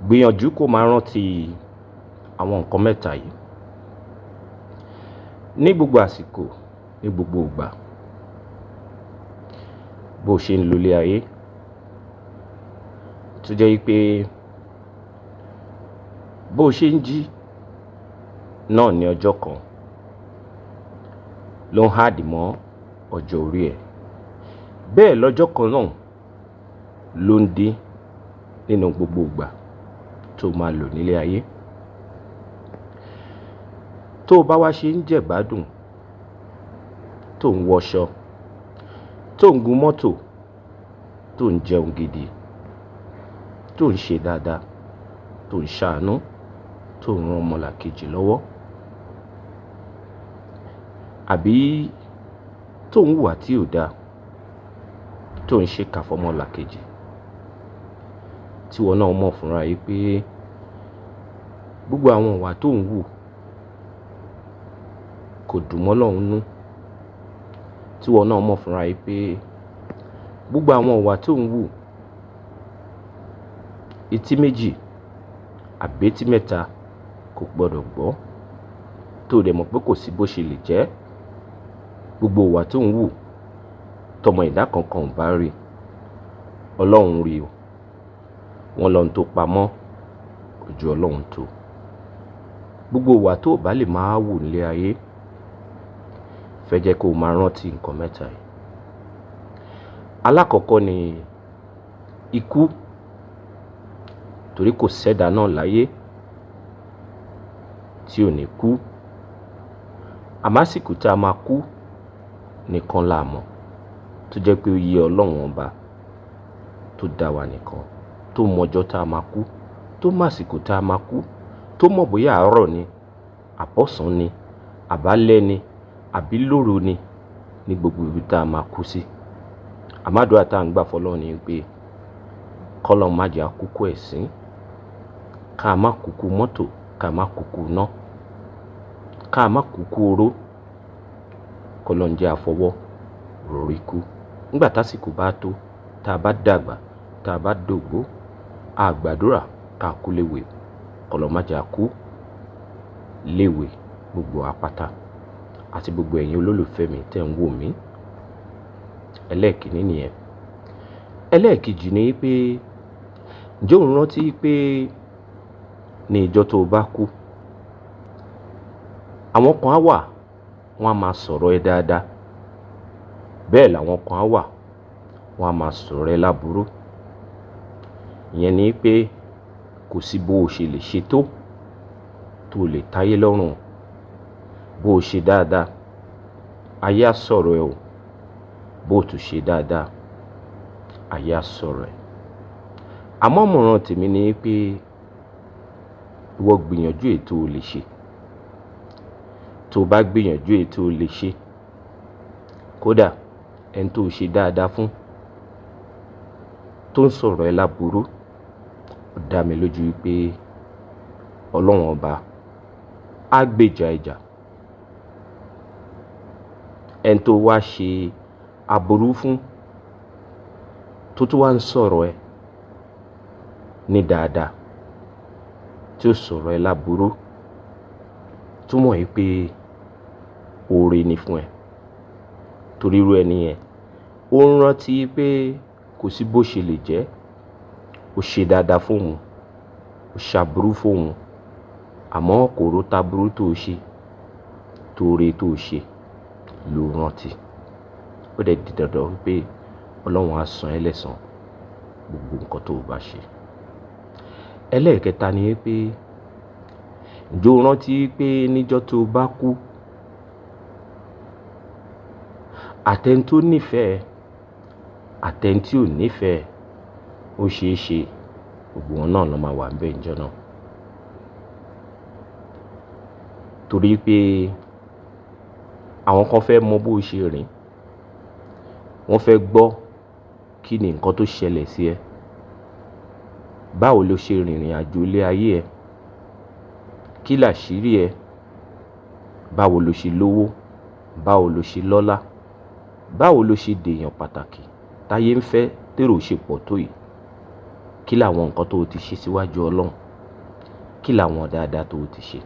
Gbìyànjú kó máa rántí àwọn nǹkan mẹ́ta yìí ní gbogbo àsìkò, ní gbogbo ìgbà bó ṣe ń lo ilé ayé, tó jẹ́ wípé bó ṣe ń jí náà ní ọjọ́ kan ló ń háàdì mọ́ ọjọ́ orí ẹ̀, bẹ́ẹ̀ lọ́jọ́ kan náà ló ń dín nínú gbogbo ìgbà tó máa lò nílé ayé. Tó o bá wá ṣe ń jẹ̀gbádùn, tó ń wọṣọ, tó ń gun mọ́tò, tó ń jẹun gidi, tó ń ṣe dáadáa, tó ń ṣàánú, tó ń ran ọmọlàkejì lọ́wọ́, àbí tó ń hùwà tí ò dáa, tó ń ṣèkà fọmọlàkejì, tí ìwọ náà mọ̀ fúnra yìí pé gbogbo àwọn ìwà tó ń hù kò dùn mọ́ Ọlọ́run nú, tí ìwọ náà mọ̀ fúnra yìí pé gbogbo àwọn ìwà tó ń hù etí méjì àbí etí mẹ́ta kò gbọdọ̀ gbọ́, tó dẹ̀ mọ̀ pé kò sí bó ṣe lè jẹ́, gbogbo ìwà tó ń hù tọmọ ẹ̀dá kankan ò bá rí, Ọlọ́run rí o. Wọ́n lọ́n tó pamọ́ ojú Ọlọ́run tó. Gbogbo ìwà tó bá lè máa wù nílé ayé, fẹ́ jẹ́ kó máa rántí nǹkan mẹ́ta yìí. Alákọ̀ọ́kọ́ ni ikú, torí kò sẹ́dá náà láyé tí ò ní kú. Àmọ́ àsìkò tí a máa kú nìkan la mọ̀, tó jẹ́ pé ó yé Ọlọ́run ọba tó dá wa nìkan, tó mọ ọjọ́ tá a máa kú, tó mọ àsìkò tá a máa kú, tó mọ̀ bóyá àárọ̀ ni, àbọ̀sán ni, àbálẹ́ ni, àbí lóru ni, ní gbogbo ibi tá a máa kú sí. Àmọ́ àdúrà tá à ń gbà fọ́lọ́run ni pé k'Ọlọ́run má jẹ́ á kúkú ẹ̀sín, ká má kúkú mọ́tò, ká má kúkú iná, ká má kúkú oró, k'Ọlọ́run jẹ́ á fọwọ́ rọrí kú. Nígbà tásìkò bá tó, tá a bá dàgbà, tá a bá dògbó, a gbàdúrà ká kú léwe, k'Ọlọ́run má jẹ́ á kú léwe gbogbo wa pátá àti gbogbo ẹ̀yin olólùfẹ́ mi tẹ́ ń wò mí. Ẹlẹ́ẹ̀kínní nìyẹn. Ẹlẹ́ẹ̀kejì ni pé ǹjẹ́ ò ń rántí pé ní ìjọ tó o bá kú, àwọn kan á wà, wọ́n á máa sọ̀rọ̀ ẹ dáadáa, bẹ́ẹ̀ làwọn kan á wà, wọ́n á máa sọ̀rọ̀ ẹ láburú. Ìyẹn ni pé kò sí bó o ṣe lè ṣe tó lè táyé lọ́rùn. Bó o ṣe dáadáa, ayé á sọ̀rọ̀ ẹ o. Bó o tún ṣe dáadáa, ayé á sọ̀rọ̀ ẹ. Àmọ́ ìmọ̀ràn tèmi ni pé ìwọ gbìyànjú èyí tó o lè ṣe. Tó o bá gbìyànjú èyí tó o lè ṣe, kódà ẹni tó o ṣe dáadáa fún tó ń sọ̀rọ̀ ẹ láburú, ó dá mi lójú wípé Ọlọ́run ọba á gbèjà ẹ jà. Ẹni tó wá ṣe aburú fún tó tún wá ń sọ̀rọ̀ ẹ ní dáadáa, tí ó sọ̀rọ̀ ẹ láburú, túmọ̀ yìí pé oore ni fún ẹ. Torí irú ẹni yẹn, ó ń rántí pé kò sí bó ṣe lè jẹ́, ó ṣe dáadáa fún òun, ó ṣàbúrú fún òun, àmọ́ kò ro taburú tó ṣe, toore tó ṣe ló rántí. Ó dẹ̀ di dandan wípé Ọlọ́run á san ẹ́ lẹ́san gbogbo nǹkan tó o bá ṣe. Ẹlẹ́ẹ̀kẹta ni wípé ǹjẹ́ o rántí pé níjọ́ tó o bá kú, àtẹni tó nífẹ̀ẹ́, àtẹni tí ò nífẹ̀ẹ́, ó ṣe é ṣe gbogbo wọn náà ló máa wà níbẹ̀ níjọ́ náà. Torí pé àwọn kan fẹ́ mọ bó ṣe rìn, wọ́n fẹ́ gbọ́ kí ni nǹkan tó ṣẹlẹ̀ sí ẹ, báwo lo ṣe rìnrìn àjò ilé ayé ẹ, kí làṣírí ẹ, báwo lo ṣe lówó, báwo lo ṣe lọ́lá, báwo lo ṣe dèèyàn pàtàkì táyé ń fẹ́ tèrò ṣe pọ̀ tó yìí. Kí làwọn nǹkan tó o ti ṣe síwájú Ọlọ́run? Kí làwọn dáadáa tó o ti ṣe?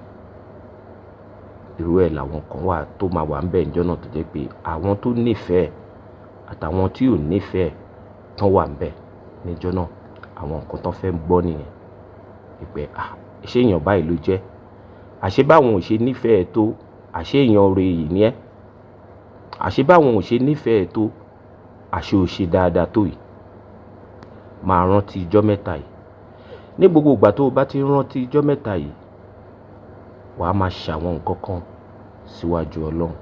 Irú ẹ̀ làwọn kan wà tó máa wà ńbẹ̀ níjọ́ náà, tó jẹ́ pé àwọn tó nífẹ̀ẹ́ àtàwọn tí ò nífẹ̀ẹ́ tán wà ńbẹ̀ níjọ́ náà. Àwọn nǹkan tó fẹ́ gbọ́ nìyẹn. Wípé, "À, ṣé èèyàn báyìí ló jẹ́? Àṣé báwọn ò ṣe nífẹ̀ẹ́ tó, àṣé èèyàn rere yìí ni ẹ́? Àṣé báwọn ò ṣe nífẹ̀ẹ́ tó, àṣé o ṣe dáadáa tó yìí?" Máa rántí ijọ́ mẹ́ta yìí. Ní gbogbo ìgbà tó o bá ti ń rántí ijọ́ mẹ́ta yìí, wà á máa ṣàwọn nǹkan kan síwájú Ọlọ́run.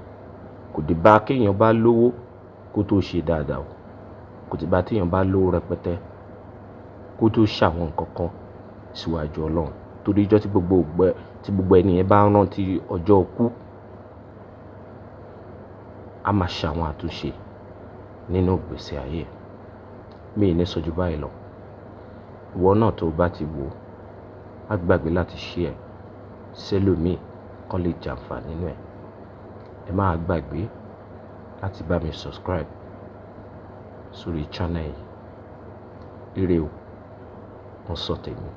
Kò dì bá kí èèyàn bá lówó kó tó ṣe dáadáa o. Kò dì bá tí èèyàn bá lówó rẹpẹtẹ kó tó ṣàwọn nǹkan kan síwájú Ọlọ́run. Torí ijọ́ tí gbogbo ẹni yẹn bá ń rántí ọjọ́ kú, a máa ṣàwọn àtúnṣe nínú ìgbésí ayé. Mi ò ní sọ ju báyìí lọ. Ìwọ náà tó bá ti wò, má gbàgbé láti share sẹ́lòmíì kó lè jàǹfàní nínú ẹ̀. Ẹ má gbàgbé láti bá mi subscribe sórí channel yìí. Ire o, mo sọ tèmi.